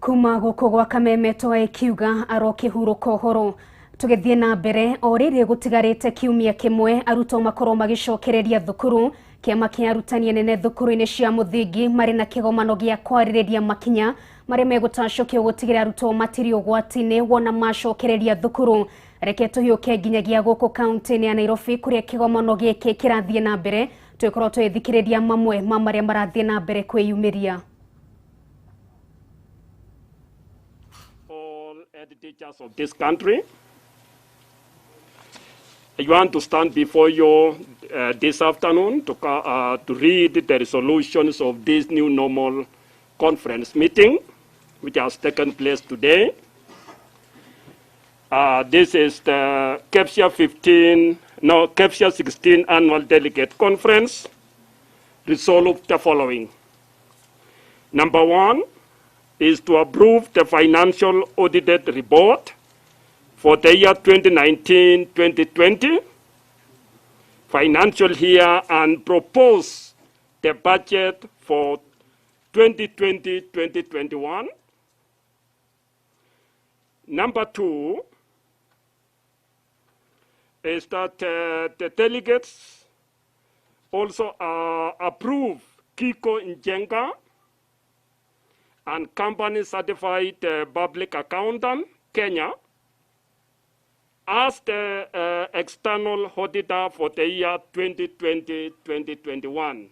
Kuma gũkũ gwa Kameme tũgagĩkiuga arokĩhurũka ũhoro. Tũgĩthiĩ na mbere, o rĩrĩ gũtigarĩte kiumia kĩmwe arutwo makorwo magĩcokereria thukuru, kĩama kĩa arutani anene thukuru-inĩ cia mũthingi marĩ na kĩgomano gĩa kwarĩrĩria makinya marĩa megũtacũkio gũtigĩrĩra arutwo matirĩ ũgwati-inĩ wona macokereria thukuru. Reke tũhiũke nginyagia gũkũ kaunti-inĩ ya Nairobi kũrĩa kĩgomano gĩkĩ kĩrathiĩ na mbere, tũgĩkorwo tũgĩthikĩrĩria mamwe ma marĩa marathiĩ na mbere kwĩyumĩria. All head teachers of this country, I want to stand before you this afternoon to read the resolutions of this new normal conference meeting, which has taken place today. This is the KEPSHA 15, no, KEPSHA 16 Annual Delegate Conference. Resolved the following. Number one is to approve the financial audited report for the year 2019-2020 financial year and propose the budget for 2020-2021. Number two is that the delegates also approve Kiko Njenga and Company Certified Public Accountant, Kenya, as the external auditor for the year 2020-2021.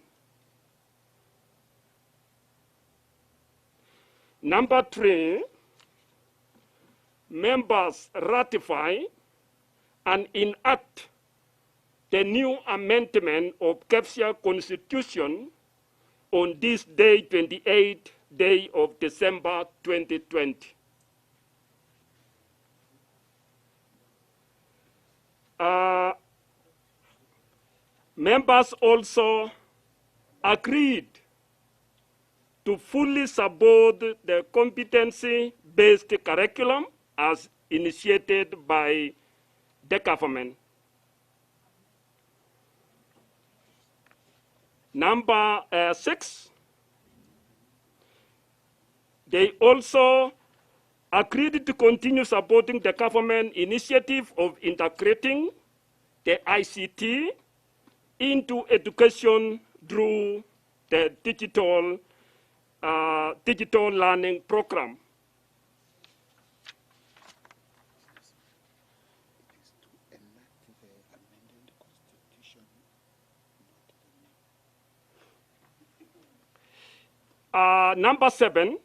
Number three, members ratify and enact the new amendment of KEPSHA Constitution on this day, 28th day of December 2020. Members also agreed to fully support the competency-based curriculum as initiated by the government. Number six, they also agreed to continue supporting the government initiative of integrating the ICT into education through the digital learning program. Number seven,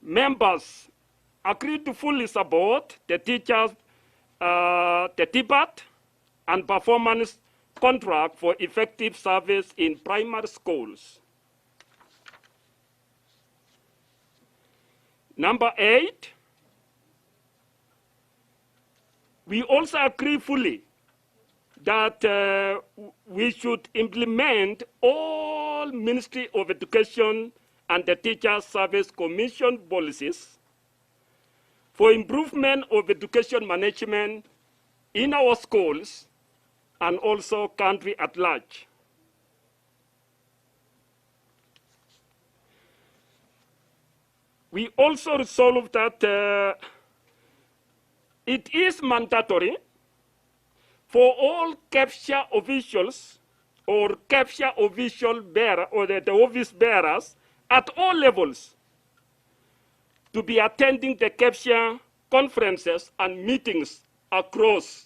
members agreed to fully support the teachers, the TPAT and performance contract for effective service in primary schools. Number eight, we also agree fully that we should implement all Ministry of Education and the Teacher Service Commission policies for improvement of education management in our schools and also country at large. We also resolved that it is mandatory for all KEPSHA officials or KEPSHA official bearer or the office bearers at all levels to be attending the KEPSHA conferences and meetings across.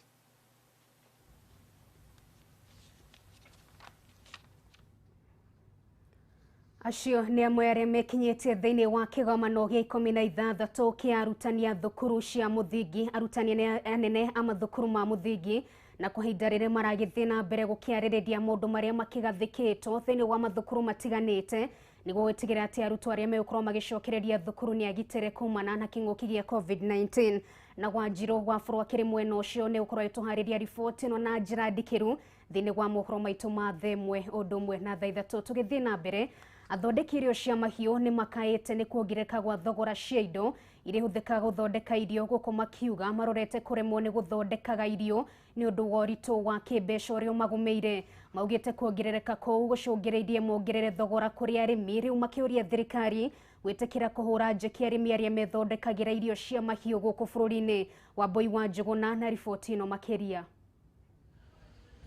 Acio nĩ amwe arĩa mekinyĩtie thĩinĩ wa kĩgomano gĩa 16 kĩa arutani a thukuru cia mũthingi, arutani anene a mathukuru ma mũthingi, na kwa ihinda rĩrĩ maragĩthiĩ na mbere gũkĩarĩrĩria maũndũ marĩa makĩgathĩkĩtwo thĩinĩ wa mathukuru matiganĩte nĩguo gũtigĩrĩra atĩ arutwo arĩa megũkorwo magĩcokereria thukuru nĩ agitĩre kumana na kĩng'ũki gĩa COVID-19. Na Wanjiru wa Bũrũri akĩrĩ mwena ũcio nĩ gũkorwo agĩtũharĩria riboti ĩno na njĩra ndikĩru thĩinĩ wa mohoro maitũ ma thaa ĩmwe ũndũ ũmwe na thaa ithatũ. Tũgĩthiĩ na mbere, athondeki irio cia mahiũ nĩ makaĩte nĩ kuongerereka gwa thogora cia indo iria ihũthĩkaga gũthondeka irio gũkũ makiuga marorete kũremwo nĩ gũthondekaga irio nĩ ũndũ wa ũritũ wa kĩmbeca ũrĩa ũmagũmĩire. Maugĩte kuongerereka kũu gũcũngĩrĩirie mongerere thogora kũrĩ arĩmi, rĩu makĩũria thirikari gwĩtĩkĩra kũhũra njeki arĩmi arĩa methondekagĩra irio cia mahiũ gũkũ bũrũri-inĩ. Wambui wa Njũgũna na riboti ĩno makĩria.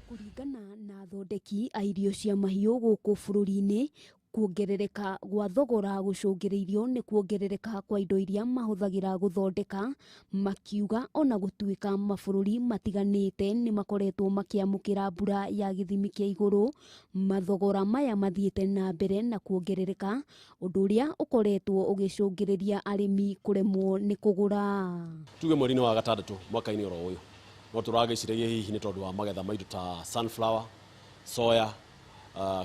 Kũringana na athondeki a irio cia mahiũ gũkũ bũrũri-inĩ, kuongerereka gwa thogora gũcũngĩrĩirio nĩ kuongerereka kwa indo iria mahũthagĩra gũthondeka, makiuga ona gũtuĩka mabũrũri matiganĩte nĩ makoretwo makĩamũkĩra mbura ya gĩthimi kĩa igũrũ, mathogora maya mathiĩte na mbere na kuongerereka, ũndũ ũrĩa ũkoretwo ũgĩcũngĩrĩria arĩmi kũremwo nĩ kũgũra. Tuge mweri-inĩ wa gatandatũ mwaka-inĩ oro ũyũ no tũragĩciragia hihi nĩ tondũ wa magetha ma indo ta sunflower, soya,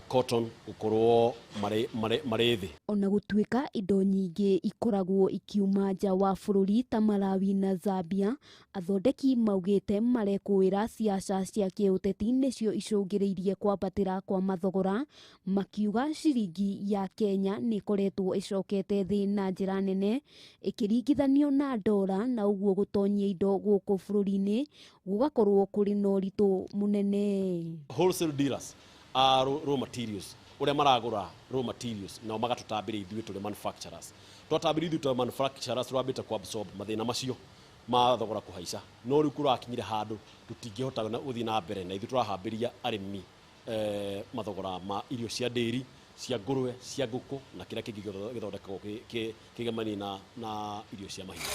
cotton gukorwo marĩ thĩ. Ona gũtuĩka indo nyingĩ ikoragwo ikiuma nja wa bũrũri ta Malawi na Zambia, athondeki maugĩte marekũĩra ciaca cia kĩũteti nĩcio icũngĩrĩirie kwambatĩra kwa mathogora, makiuga ciringi ya Kenya nĩ ĩkoretwo ĩcokete thĩ na njĩra nene ĩkĩringithanio na ndora, na ũguo gũtonyia indo gũkũ bũrũri-inĩ gũgakorwo kũrĩ na ũritũ mũnene. Wholesale dealers a raw materials uria maragura raw materials nao magatutambĩria ithuĩ tũrĩ manufacturers, twatambĩria ithuĩ tũrĩ manufacturers tũrambĩte ku absorb mathĩna macio ma thogora kũhaica, no rĩu kũrakinyire handũ tũtingĩhota gũthiĩ na mbere na ithuĩ tũrahambĩria arĩmi mathogora ma irio cia ndĩri, cia ngũrwe, cia ngũkũ na kĩrĩa kĩngĩ gĩthondekagwo kĩgemanie na irio cia mahiũ.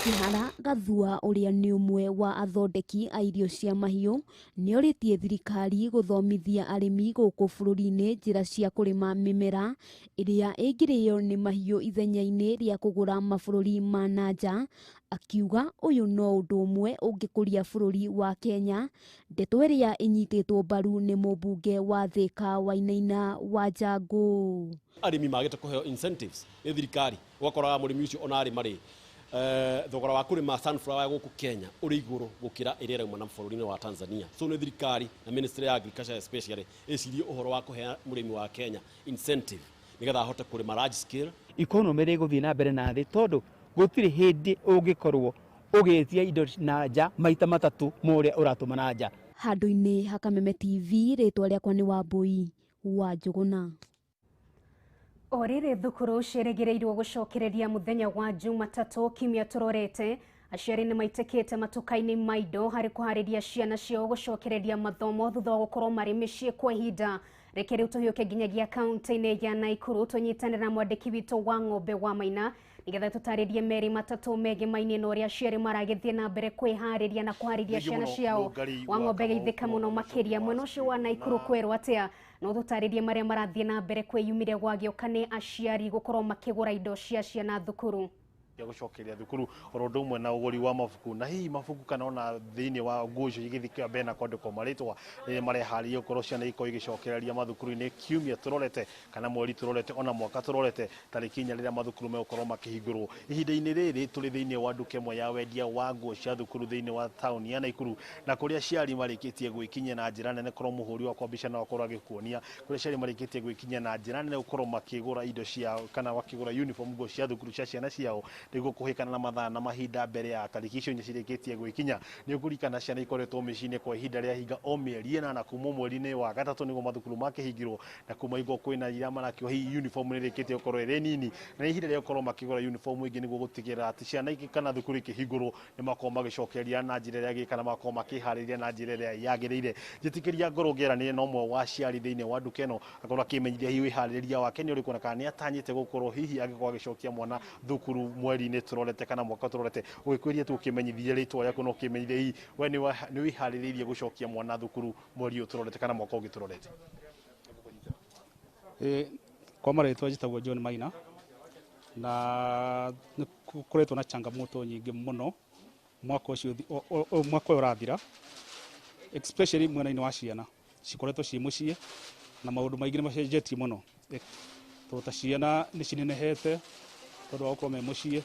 Kĩhara Gathua ũrĩa nĩ ũmwe wa athondeki a irio cia mahiũ nĩorĩtie thirikari gũthomithia arĩmi gũkũ bũrũri-inĩ njĩra cia kũrĩma mĩmera ĩrĩa ĩngĩrĩo nĩ mahiũ ithenya-inĩ rĩa kũgũra mabũrũri ma na nja, akiuga ũyũ no ũndũ ũmwe ũngĩkũria bũrũri wa Kenya, ndeto ĩrĩa ĩnyitĩtwo mbaru nĩ mũmbunge wa Thika Wainaina Wanjangũ. Arĩmi magĩte kũheo incentives nĩ thirikari, ũgakoraga mũrĩmi ũcio ona arĩma rĩ thogora wa kũrĩma sunflower gũkũ Kenya ũrĩ igũrũ gũkĩra ĩrĩa ĩrauma na bũrũri-inĩ wa Tanzania. So nĩ thirikari na Ministry ya Agriculture especially ĩcirie ũhoro wa kũhe mũrĩmi wa Kenya incentive nĩgetha ahote kũrĩma large scale. Economy ĩrĩ gũthiĩ na mbere na thĩ tondũ gũtirĩ hĩndĩ ũngĩkorwo ũgĩtia indo na nja maita matatũ ma ũrĩa ũratũma na nja. Handũ-inĩ ha Kameme TV, rĩtwa rĩakwa nĩ Wambui wa Njũgũna. O rĩrĩ thukuru ciĩrĩgĩrĩirwo gũcokereria mũthenya wa Jumatatũ kiumia tũrorete, aciari nĩ maitĩkĩte matuka-inĩ ma indo harĩ kũharĩria ciana ciao gũcokereria mathomo thutha wa gũkorwo marĩ mĩciĩ kwa ihinda. Reke rĩu tũhiũke nginyagia kaunti-inĩ ya Naikuru tũnyitanĩre na mwandĩki witũ wa Ng'ombe wa Maina nĩgetha tũtarĩrie merĩ matatũ megemainie na ũrĩa aciari maragĩthiĩ na mbere kwĩharĩria na kũharĩria ciana ciao. Wa Ng'ombe geithĩka mũno makĩria mwena ũcio wa Naikuru kwerwo atĩa? No tũtarĩrie marĩa marathiĩ na mbere kwĩyumĩria gwagĩũka nĩ aciari gũkorwo makĩgũra indo cia ciana thukuru. Ya gũcokeria thukuru oro ũndũ ũmwe na ũgũri wa mabuku, na hihi mabuku kana ona thĩinĩ wa nguo icio igĩthiĩ kĩa mbere na kwandĩkwo marĩtwa rĩrĩa mareharĩria gũkorwo ciana ikorwo igĩcokereria mathukuru-inĩ kiumia tũrorete kana mweri tũrorete ona mwaka tũrorete tarĩki inya rĩrĩa mathukuru megũkorwo makĩhingũrwo. Ihinda-inĩ rĩrĩ tũrĩ thĩinĩ wa nduka ĩmwe ya wendia wa nguo cia thukuru thĩinĩ wa taũni ya Naikuru, na kũrĩa aciari marĩkĩtie gwĩkinyia na njĩra nene korwo mũhũri wakwa mbica no akorwo agĩkuonia kũrĩa aciari marĩkĩtie gwĩkinyia na njĩra nene gũkorwo makĩgũra indo ciao kana makĩgũra uniform nguo cia thukuru cia ciana ciao nĩguo kũhĩkana na mathaa na mahinda mbere ya tarĩki icio inya cirĩkĩtie gwĩkinya. Nĩ ũkũririkana ciana ikoretwo mĩciĩ-inĩ kwa ihinda rĩa hinga o mĩeri ĩnana kuma mweri-inĩ wa gatatũ nĩguo mathukuru makĩhingirwo, na kuma hingo kwĩna ira marakĩo hihi uniform nĩ ĩrĩkĩtie gũkorwo ĩrĩ nini, na nĩ ihinda rĩa gũkorwo makĩgũra uniform ĩngĩ nĩguo gũtigĩrĩra atĩ ciana ingĩ kana thukuru ikĩhingũrwo nĩ makorwo magĩcokeria na njĩra ĩrĩa yagĩrĩire kana makorwo makĩharĩria na njĩra ĩrĩa yagĩrĩire. Njĩtĩkĩria ngorwo ngĩaranĩria na ũmwe wa aciari thĩinĩ wa nduka ĩno akorwo akĩmenyithia hihi wĩharĩrĩria wake nĩ ũrĩkũ na kana nĩ atanyĩte gũkorwo hihi angĩkorwo agĩcokia mwana thukuru mweri-inĩ tũrorete kana mwaka tũrorete. Ũgĩkwĩria tu ũkĩmenyithie rĩtwa rĩaku na ũkĩmenyithie hihi we nĩ wĩharĩrĩirie gũcokia mwana thukuru mweri ũyũ tũrorete kana mwaka ũngĩ tũrorete. Kwa marĩtwa njĩtagwo John Maina, na nĩ gũkoretwo na changamoto nyingĩ mũno mwaka ũcio mwaka ũyũ ũrathira, especially mwena-inĩ wa ciana cikoretwo ciĩ mũciĩ na maũndũ maingĩ nĩ macenjetie mũno, tondũ ta ciana nĩ cinenehete tondũ wa gũkorwo me mũciĩ,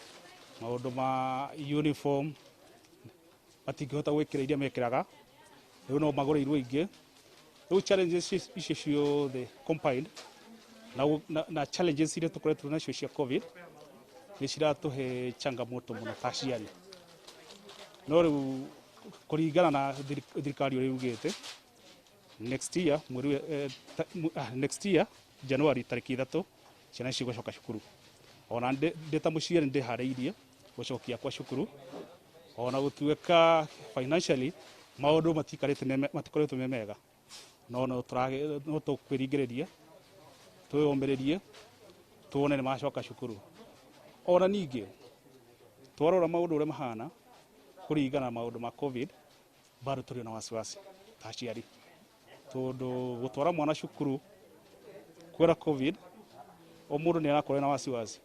maũndũ ma uniform matingĩhota gwĩkĩra iria mekĩraga, rĩu no magũrĩirwo ingĩ. Rĩu challenges icio ciothe combined na challenges iria tũkoretwo nacio cia COVID Nĩ ciratũhe changamoto mũno ta aciari. No rĩu kũringana na thirikari ũrĩa yugĩte, next year mweri next year January tarĩki 3 ciana ici gũcoka cukuru. Ona ndĩ ta mũciari ndĩharĩirie gũcokia kwa cukuru, ona gũtuĩka financially maũndũ matikoretwo me mega, no no tũkwĩringĩrĩria twĩyũmĩrĩrie tuone nĩ macoka cukuru. Ona ningĩ twarora maũndũ ũrĩa mahana kũringana na maũndũ ma COVID, bado tũrĩ na wasiwasi ta aciari, tondũ gũtwara mwana cukuru kwĩra COVID o mũndũ nĩ arakorwo na wasiwasi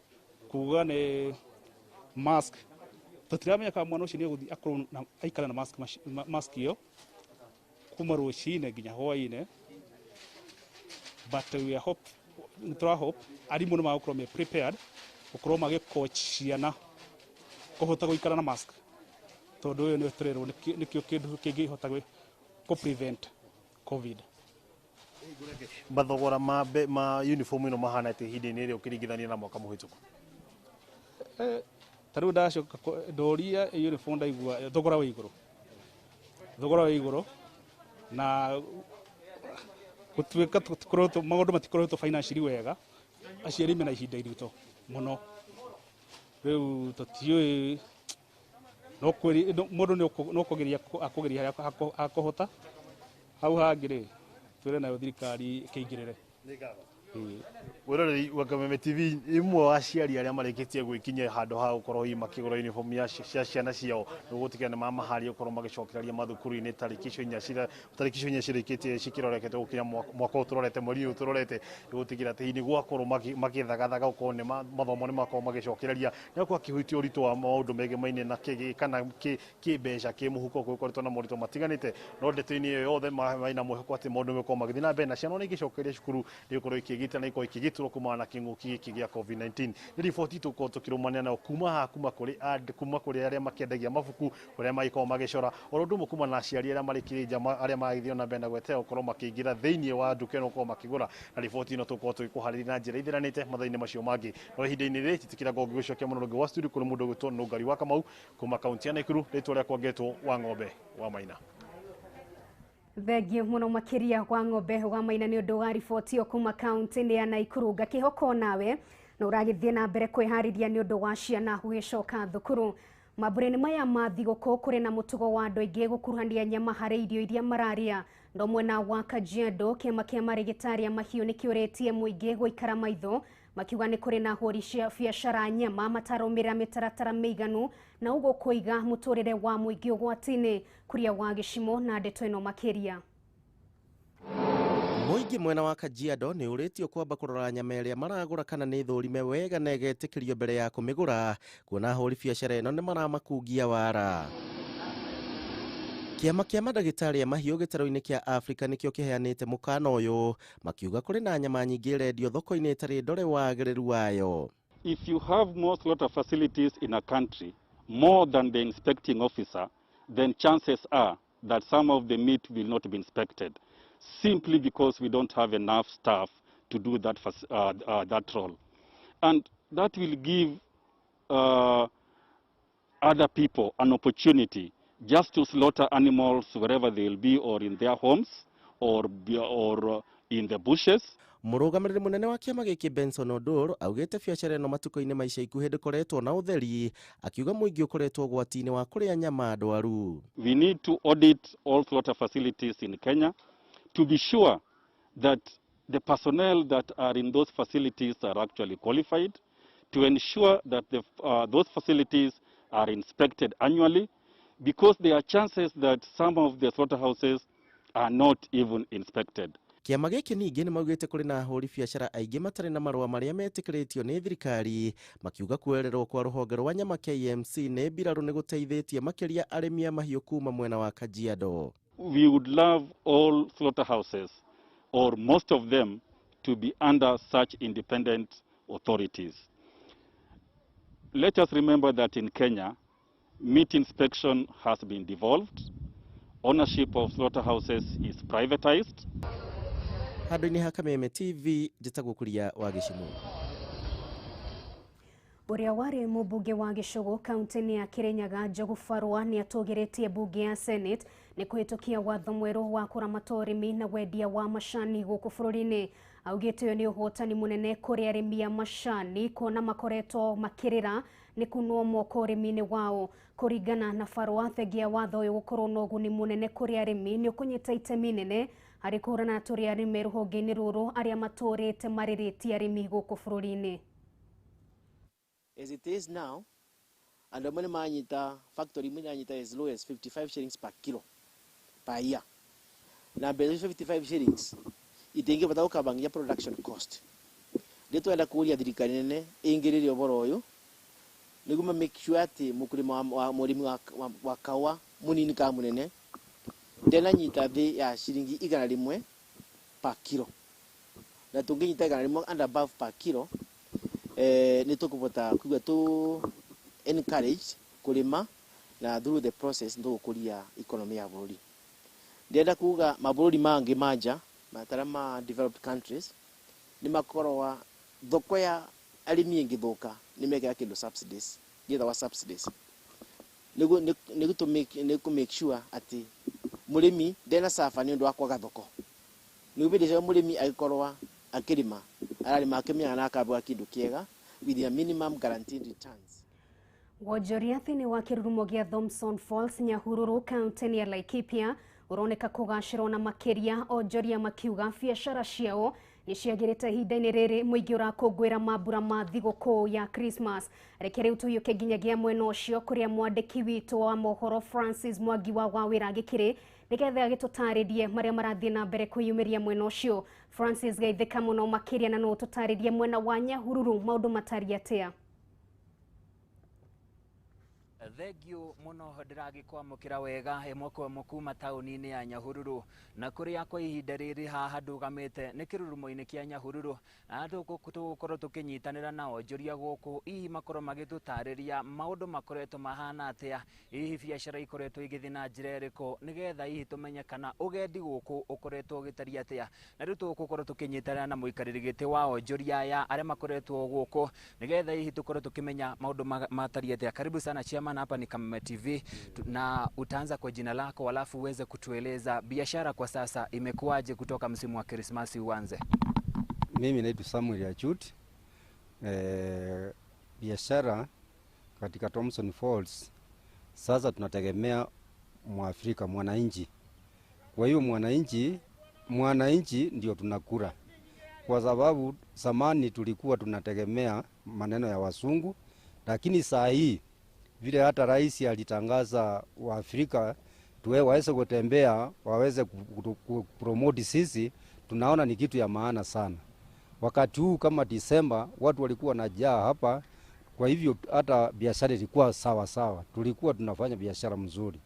kuga nĩ mask. Tũtiramenya kana mwana ũcio nĩ egũthiĩ akorwo na aikare na mask ĩyo kuma rũcinĩ nginya hwaĩ-inĩ, but we are hope, nĩ hope arimũ nĩ magũkorwo me prepared gũkorwo magĩ coach ciana kũhota gũikara na mask, tondũ ũyũ nĩ tũrerwo nĩkĩo kĩndũ kĩngĩhota kũ prevent COVID. Mathogora ma uniform ĩno mahana atĩa ihinda-inĩ rĩrĩ ũkĩringithania na mwaka mũhĩtũku? Ta rĩu ndacoka ndoria uniform ndaigua thogora wĩ igũrũ, thogora wĩ igũrũ, na gũtuĩka maũndũ matikoretwo financially wega, aciari mena ihinda iritũ mũno. Rĩu tũtiũĩ, no mũndũ no kũgeria akũgeria harĩa akũhota. Hau hangĩ rĩ, twĩre nayo thirikari ĩkĩingĩrĩre. Wĩroreri wa Kameme TV, imwe wa aciari arĩa marĩkĩtie gwĩkinyia handũ ha gũkorwo hihi makĩgũra uniform ya cia ciana ciao nĩguo gũtigĩrĩra nĩ mamaharĩria gũkorwo magĩcokereria mathukuru-inĩ tarĩki icio inya cirĩkĩtie cikĩrorekete gũkinya mwaka ũyũ tũrorete, mweri ũyũ tũrorete, gũtigĩrĩra atĩ hihi nĩ gwakorwo magĩthagathaga gũkorwo nĩ mathomo nĩ makorwo magĩcokereria, nĩ gũkorwo akĩhutia ũritũ wa maũndũ megemaine na kana kĩmbeca kĩmũhuko gũkoretwo na moritũ matiganĩte. No ndeto-inĩ ĩyo yothe mena mwĩhoko atĩ maũndũ megũkorwo magĩthiĩ na mbere na ciana ona igĩcokereria cukuru nĩ gũkorwo ikĩgitĩra na ikorwo ikĩgitĩrwo kumana na kĩng'ũki gĩkĩ gĩa COVID-19. Nĩ riboti tũkorwo tũkĩrũmania nayo kuma haha, kuma kũrĩ arĩa makĩendagia mabuku, kũrĩa magĩkorwo magĩcora, oro ũndũ ũmwe kuma na aciari arĩa marĩ nja arĩa maragĩthiĩ na mbere na gweterera gũkorwo makĩingĩra thĩinĩ wa nduka ĩno gũkorwo makĩgũra. Na riboti ĩno tũkorwo tũgĩkũharĩria na njĩra ithiranĩte mathaa-inĩ macio mangĩ. No ihinda-inĩ rĩrĩ njĩtĩkĩra ngũgĩcokia mũno rũngĩ wa studio kũrĩ mũndũ ũgwĩtwo Nũngari wa Kamau kuma kaunti ya Nakuru, rĩtwa rĩakwa ngetwo wa Ng'ombe wa Maina. Thengiũ mũno makĩria wa Ng'ombe wa Maina nĩ ũndũ wa riboti ĩyo kuma kaunti-inĩ ya Nakuru. Ngakĩhoka nawe na ũragĩthiĩ na mbere kwĩharĩria nĩ ũndũ wa ciana gũgĩcoka thukuru. Mambũra-inĩ maya ma thigũkũ kũrĩ na mũtugo wa andũ aingĩ gũkuruhania nyama harĩ irio iria mararĩa. No mwena wa Kajiado, kĩama kĩa marĩgĩtarĩ a mahiũ nĩkĩũrĩtie mũingĩ gũikara maitho, makiuga nĩ kũrĩ na ahũri cia biacara nyama matarũmĩrĩra mĩtaratara mĩiganu na ũguo kũiga mũtũrĩre wa mũingĩ ũgwati-inĩ. Kuria wa Gĩcimo na ndeto ĩno makĩria. Mũingĩ mwena wa Kajiado nĩ ũrĩtio kwamba kũrora nyama ĩrĩa maragũra kana nĩ thũrime wega na ĩgetĩkĩrio mbere ya kũmĩgũra, kuona ahũri biacara ĩno nĩ maramakungia wara. Kĩama kĩa mandagĩtarĩ a mahiũ gĩtarũ-inĩ kĩa Afrika nĩkĩo kĩheanĩte mũkana ũyũ, makiuga kũrĩ na nyama nyingĩ irendio thoko-inĩ ĩtarĩ ndore wagĩrĩru wayo. If you have more slaughter facilities in a country, more than the inspecting officer, then chances are that some of the meat will not be inspected, simply because we don't have enough staff to do that, that role. And that will give other people an opportunity just to slaughter animals wherever they will be, or in their homes, or in the bushes. Mũrũgamĩrĩri mũnene wa kĩama gĩkĩ Benson Odur augĩte biacara ĩno matukũ-inĩ ma ica ikuhĩ ndĩkoretwo na ũtheri, akiuga mũingĩ ũkoretwo ũgwati-inĩ wa kũrĩa nyama ndwaru. We need to audit all slaughter facilities in Kenya to be sure that the personnel that are in those facilities are actually qualified, to ensure that those facilities are inspected annually, because there are chances that some of the slaughterhouses are not even inspected. Kĩama gĩkĩ ningĩ nĩ maugĩte kũrĩ na ahũri biacara aingĩ matarĩ na marũa marĩa metĩkĩrĩtio nĩ thirikari, makiuga kuoererwo kwa rũhonge rwa nyama KMC nĩ mbirarũ nĩ gũteithĩtie makĩria arĩmi a mahiũ kuma mwena wa Kajiado. We would love all slaughterhouses, or most of them, to be under such independent authorities. Let us remember that in Kenya, meat inspection has been devolved, ownership of slaughterhouses is privatized. Handũ-inĩ ha Kameme TV, njĩtagwo Kuria wa Gĩcimo. Ũrĩa warĩ mũmbunge wa Gĩcũgũ kaunti-inĩ ya Kĩrĩnyaga Njogu Barua nĩatũgĩrĩtie mbunge ya Senate nĩ kũhĩtũkia watho mwerũ wa kũramata ũrĩmi na wendia wa macani gũkũ bũrũri-inĩ. Augĩte ũyũ nĩ ũhotani mũnene kũrĩ arĩmi a macani kuona makoretwo makĩrĩra nĩ kunwo moko ũrĩmi-inĩ wao. Kũringana na Barua, thengia watho ũyũ gũkorwo na ũguni mũnene kũrĩ arĩmi nĩ ũkũnyita itemi inene harĩ kũhũrana na tũrĩa arĩmi rũhonge-inĩ rũrũ arĩa matũrĩte marĩrĩtie arĩmi gũkũ bũrũri-inĩ. As it is now, andũ amwe nĩ manyita factory imwe iranyita as low as 55 shillings per kilo per year, na mbeca icio 55 shillings itingĩbota gũkabangia production cost. Rĩu twenda kũria thirikari nene ĩingĩrĩre ũhoro ũyũ nĩguo ma make sure atĩ mũkũrĩma wa mũrĩmi wa kaũa mũnini kana mũnene ndenanyita thĩ ya ciringi 100 per kilo, na tũngĩnyita 100 and above per kilo, nĩ tũkũbota kuigua tũ encourage kũrĩma, na through the process nĩ economy ya bũrũri. Ndĩrenda kuga mabũrũri mangĩ manja matara ma developed countries nĩ makorwa thoko ya arĩmi ĩngĩthũka nĩ mekĩra kĩndũ subsidies, gĩtagwa subsidies, nĩguo nĩ kũ make sure atĩ mũrĩmi ndena suffer nĩ ũndũ wa kwaga thoko, nĩguo hĩndĩ ĩrĩa mũrĩmi agĩkorwa akĩrĩma ararĩma akĩmenyaga na akambũra kĩndũ kĩega with a minimum guaranteed returns. Wonjoria thĩinĩ wa kĩrurumo gĩa Thomson Falls Nyahururu kaunti-inĩ ya Laikipia ũroneka kũgacĩra na makĩria, onjoria makiuga biacara ciao nĩ ciagĩrĩte ihinda-inĩ rĩrĩ mũingĩ ũrakũngũĩra mambura ma thigũkũ ya Christmas. Reke rĩu tũiyũke nginyagia mwena ũcio kũrĩa mwandĩki witũ wa mohoro Francis Mwangi wa Wawĩra agĩkĩrĩ nĩgetha agĩtũtarĩrie marĩa marathiĩ na mbere kwĩyumĩria mwena ũcio. Francis, geithĩka mũno makĩria na no ũtũtarĩrie mwena wa Nyahururu maũndũ matariĩ atĩa? Thengiũ mũno, ndĩragĩkwamũkĩra wega ĩmwe kwa ĩmwe kuma taũni-inĩ ya Nyahururu, na kũrĩa kwa ihinda rĩrĩ haha ndũgamĩte nĩ kĩrurumo-inĩ kĩa Nyahururu, na tũgũkorwo tũkĩnyitanĩra na onjoria gũkũ hihi makorwo magĩtũtarĩria maũndũ makoretwo mahana atĩa, hihi biacara ikoretwo igĩthiĩ na njĩra ĩrĩkũ, nĩgetha hihi tũmenye kana ũgendi gũkũ ũkoretwo ũgĩtariĩ atĩa. Na rĩu tũgũkorwo tũkĩnyitanĩra na mũikarĩri gĩtĩ wa onjoria aya arĩa makoretwo gũkũ, nĩgetha hihi tũkorwo tũkĩmenya maũndũ matariĩ atĩa. Karibu sana chairman, hapa ni Kameme TV, na utaanza kwa jina lako alafu uweze kutueleza biashara kwa sasa imekuwaje kutoka msimu wa Krismasi uanze. Mimi naitwa Samuel Achut. Biashara katika Thomson Falls sasa tunategemea Mwafrika mwananchi. Kwa hiyo mwananchi ndio tunakula, kwa sababu zamani tulikuwa tunategemea maneno ya wasungu, lakini saa hii vile hata rais alitangaza Waafrika tuwe waweze kutembea, waweze kupromote sisi, tunaona ni kitu ya maana sana. Wakati huu kama Disemba watu walikuwa wanajaa hapa, kwa hivyo hata biashara ilikuwa sawa sawa, tulikuwa tunafanya biashara mzuri.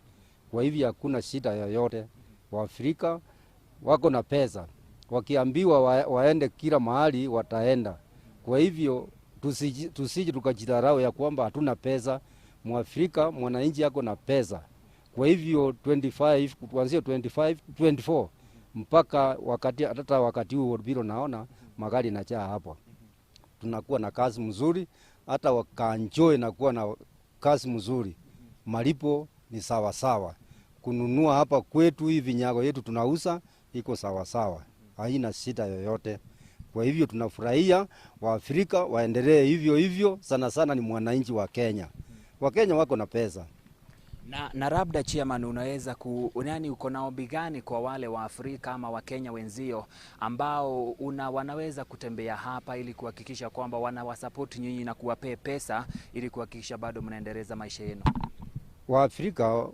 Kwa hivyo hakuna shida yoyote. Waafrika wako na pesa, wakiambiwa waende kila mahali wataenda. Kwa hivyo tusije tukajidharau ya kwamba hatuna pesa. Mwafrika mwananchi yako na pesa. Kwa hivyo 25 kuanzia 25 24 mpaka wakati hata wakati huu bila naona magari nachaa hapa, tunakuwa na kazi mzuri, hata wakanjoe na kuwa na kazi mzuri, malipo ni sawa sawa. Kununua hapa kwetu hivi vinyago yetu tunauza iko sawa sawa, haina shida yoyote. Kwa hivyo tunafurahia Waafrika waendelee hivyo hivyo, sana sana ni mwananchi wa Kenya. Wakenya wako na pesa. Na labda chairman, unaweza nani uko na ombi gani kwa wale wa Afrika ama wa Kenya wenzio ambao wanaweza kutembea hapa ili kuhakikisha kwamba wanawasupport nyinyi na kuwapea pesa ili kuhakikisha bado mnaendeleza maisha yenu? Waafrika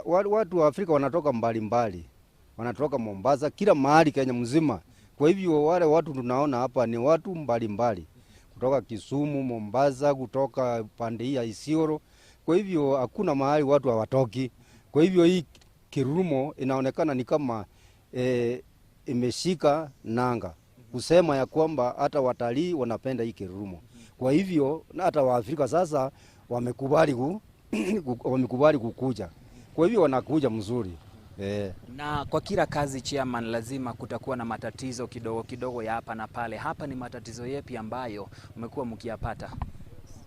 watu wa Afrika wanatoka mbali mbali, wanatoka Mombasa, kila mahali Kenya mzima. Kwa hivyo wale watu tunaona hapa ni watu mbali mbali, kutoka Kisumu, Mombasa, kutoka pande hii ya Isiolo. Kwa hivyo hakuna mahali watu hawatoki. Kwa hivyo hii kirurumo inaonekana ni kama imeshika nanga, kusema ya kwamba hata watalii wanapenda hii kirurumo. Kwa hivyo hata Waafrika sasa wamekubali kukuja. Kwa hivyo wanakuja mzuri. Na kwa kila kazi chairman, lazima kutakuwa na matatizo kidogo kidogo ya hapa na pale. Hapa ni matatizo yepi ambayo mmekuwa mkiyapata?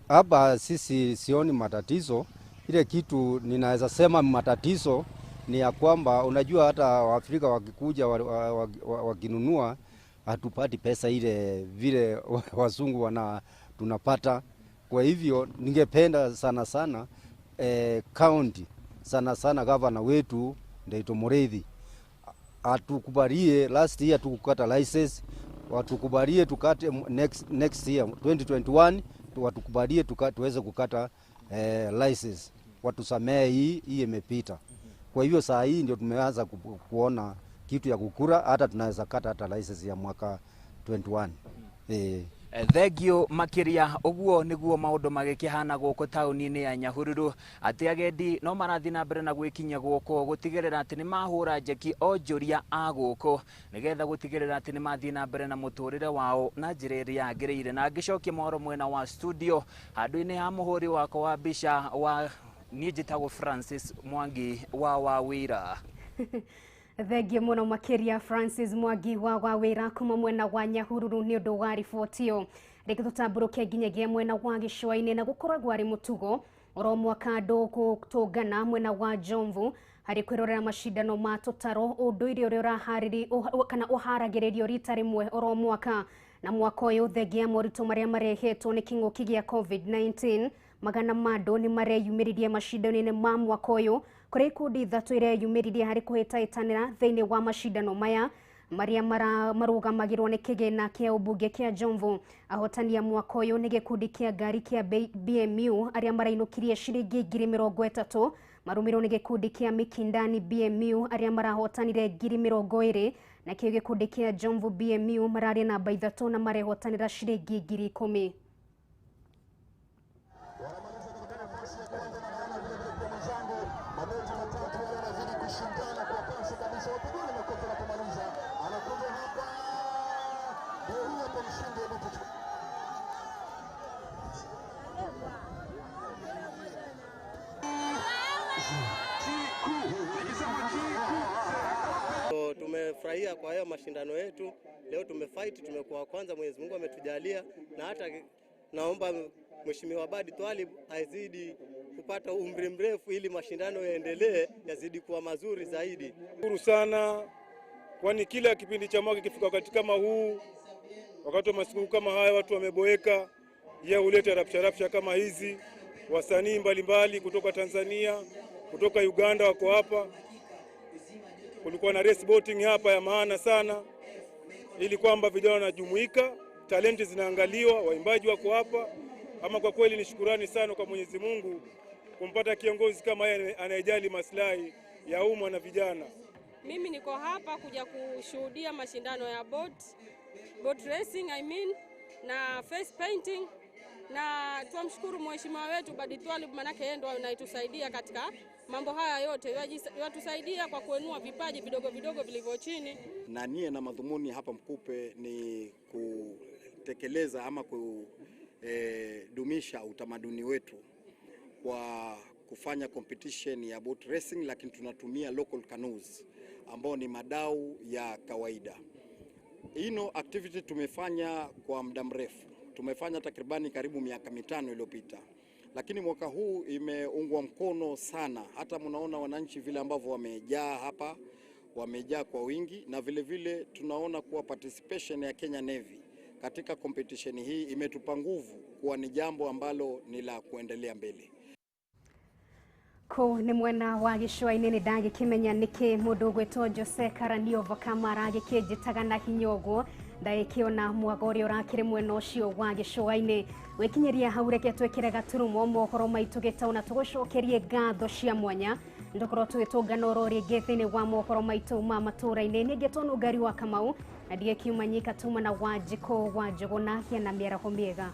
Hapa sisi sioni matatizo. Ile kitu ninaweza sema matatizo ni ya kwamba unajua hata Waafrika wakikuja wakinunua hatupati pesa ile vile wazungu wana tunapata. Kwa hivyo ningependa sana sana county sana sana gavana wetu Ndeitu Muriithi atukubalie. Last year tukukata license, watukubalie tukate next year 2021, watukubalie tuweze kukata license, watusamee hii imepita. Kwa hivyo saa hii ndio tumeanza kuona kitu ya kukura, hata tunaweza kata hata license ya mwaka 21. Thengio makiria. Uguo niguo maundu magikihana guku tauni-ini ya Nyahururu, ati agendi no marathi na mbere na gwikinya guku gutigirira ati ni mahura njeki onjoria a guku nigetha gutigirira ati ni mathii na mbere na muturire wao na njira iria yagiriire. Na ngicokia mohoro mwena wa studio handu-ini ha muhuri wakwa wa mbica wa niĩ njĩtagwo Francis Mwangi wa Wawira. Thengio muno makiria Francis Mwangi wa Wawira kuma mwena wa Nyahururu ni undu wa riboti iyo. Reke tutamburuke nginyagia mwena wa gĩcũa-inĩ, na gũkoragwo arĩ mũtugo oro mwaka andũ gũtũngana mwena wa Jomvu harĩ kwĩrorera macindano ma tũtarũ, ũndũire ũrĩa ũraharĩri kana ũharagĩrĩrio rita rĩmwe oro mwaka. Na mwaka ũyũ, thengia moritũ marĩa marehetwo nĩ kĩng'ũki gĩa COVID-19, magana ma andũ nĩ mareyumĩririe macindano-inĩ ma mwaka ũyũ, kũrĩa ikundi ithatũ ireyumĩririe harĩ kũhĩtahĩtanĩra thĩinĩ wa macindano maya marĩa marũgamagĩrwo nĩ kĩgĩna kĩa ũmbunge kĩa Jomvu. Ahotani a mwaka ũyũ nĩ gĩkundi kĩa ngari kĩa BMU arĩa marainũkirie ciringi 30,000, marũmĩrĩirwo nĩ gĩkundi kĩa Mikindani BMU arĩa marahotanire 20,000, nakĩo gĩkundi kĩa Jomvu BMU mararĩ namba 3 na marehotanĩra ciringi 10,000. Tumefurahia kwa hayo mashindano yetu leo, tumefight, tumekuwa kwanza, Mwenyezi Mungu ametujalia, na hata naomba Mheshimiwa Badi Twalib azidi kupata umri mrefu ili mashindano yaendelee, yazidi kuwa mazuri zaidi. Shukuru sana, kwani kila kipindi cha mwaka kifika wakati kama huu, wakati wa masikukuu kama haya, watu wameboeka, yeye huleta rapsha rapsha kama hizi. Wasanii mbalimbali kutoka Tanzania, kutoka Uganda wako hapa. Kulikuwa na race boating hapa ya maana sana, ili kwamba vijana wanajumuika, talenti zinaangaliwa, waimbaji wako hapa. Ama kwa kweli ni shukurani sana kwa Mwenyezi Mungu kumpata kiongozi kama yeye anayejali maslahi ya umma na vijana. Mimi niko hapa kuja kushuhudia mashindano ya boat racing, I mean, na face painting, na tuamshukuru mheshimiwa wetu Badi Twalib, manake yeye ndo anayetusaidia katika mambo haya yote, yatusaidia kwa kuinua vipaji vidogo vidogo vilivyo chini. Na nia na madhumuni hapa Mkupe ni kutekeleza ama kudumisha utamaduni wetu kwa kufanya competition ya boat racing, lakini tunatumia local canoes ambao ni madau ya kawaida. Ino activity tumefanya kwa muda mrefu, tumefanya takribani karibu miaka 5 iliyopita, lakini mwaka huu imeungwa mkono sana. Hata mnaona wananchi vile ambavyo wamejaa hapa, wamejaa kwa wingi, na vile vile tunaona kuwa participation ya Kenya Navy katika competition hii imetupa nguvu kuwa ni jambo ambalo ni la kuendelea mbele. Kũu nĩ mwena wa gĩcũa-inĩ nĩ ndagĩkĩmenya nĩkĩ mũndũ ũgwĩtwo Jose Karaniova Kamara agĩkĩnjĩtaga na hinya ũguo, ndagĩkĩona mwago ũrĩa ũrakĩrĩ mwena ũcio wa gĩcũa-inĩ. Gwĩkinyĩria hau, reke twĩkĩre gaturumo mohoro maitũ gĩtaũ na tũgũcokerie ngatho cia mwanya. Nĩtũkorwo tũgĩtũngana oro rĩngĩ thĩinĩ wa mohoro maitũ ma matũũra-inĩ. Niĩ ngĩtwo Nũngari wa Kamau na ndigĩkiuma nyika tuma na Wanjikũ wa Njũgũna. Gĩa na mĩaraho mĩega.